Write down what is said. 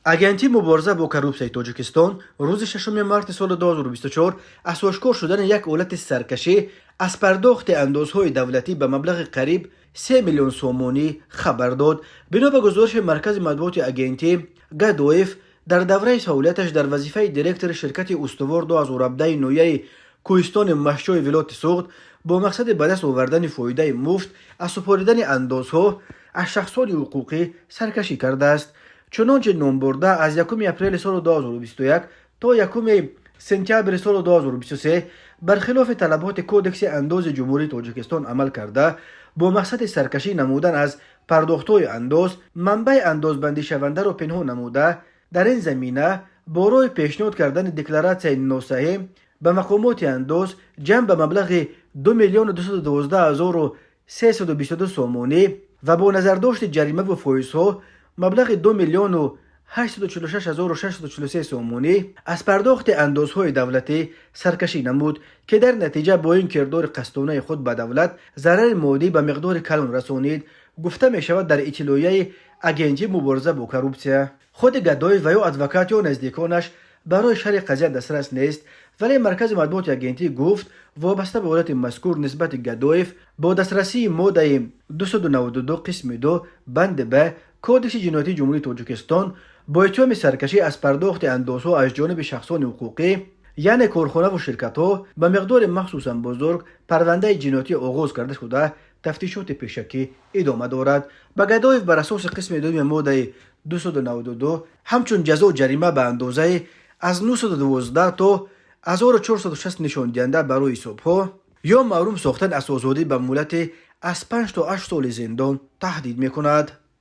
Агентии мубориза бо коррупсияи Тоҷикистон рӯзи 6 марти соли 2024 аз ошкор шудани як ҳолати саркашӣ аз пардохти андозҳои давлатӣ ба маблағи қариб 3 миллион сомонӣ хабар дод. Бино ба гузориши маркази матбуоти агентӣ, Гадоев дар давраи фаъолияташ дар вазифаи директори ширкати «Устувор 2017» ноҳияи Кӯҳистони Мастчои вилояти Суғд бо мақсади ба даст овардани фоидаи муфт аз супоридани андозҳо аз шахсони ҳуқуқӣ саркашӣ кардааст. Чунончи номбурда, аз 1 апрели соли 2021 то 1 сентябри соли 2023 бархилофи талаботи Кодекси андози Ҷумҳурии Тоҷикистон амал карда, бо мақсади саркашӣ намудан аз пардохтҳои андоз, манбаи андозбандишавандаро пинҳон намуда, дар ин замина бо роҳи пешниҳод кардани декларатсияи носаҳеҳ ба мақомоти андоз ҷамъ ба маблағи 2 миллиону 212 322 сомонӣ ва бо назардошти ҷаримаву фоизҳо маблағи 2 миллиону 846 643 сомонӣ аз пардохти андозҳои давлатӣ саркашӣ намуд, ки дар натиҷа бо ин кирдори қасдонаи худ ба давлат зарари моддӣ ба миқдори калон расонид, гуфта мешавад дар иттилоияи Агентии мубориза бо коррупсия. Худи Гадоев ва ё адвокат ё наздиконаш барои шарҳи қазия дастрас нест, вале маркази матбуоти агентӣ гуфт, вобаста ба ҳолати мазкур нисбати Гадоев бо дастрасии моддаи 292 қисми 2 банди б Кодекси ҷиноятии Ҷумҳурии Тоҷикистон бо иттиҳоми саркашӣ аз пардохти андозҳо аз ҷониби шахсони ҳуқуқӣ, яъне корхонаву ширкатҳо, ба миқдори махсусан бузург парвандаи ҷиноятӣ оғоз карда шуда, тафтишоти пешакӣ идома дорад. Ба Гадоев бар асоси қисми дуюми моддаи 292 ҳамчун ҷазо ҷарима ба андозаи аз 912 то 1460 нишондиҳанда барои ҳисобҳо ё маҳрум сохтан аз озодӣ ба муҳлати аз 5 то 8 соли зиндон таҳдид мекунад.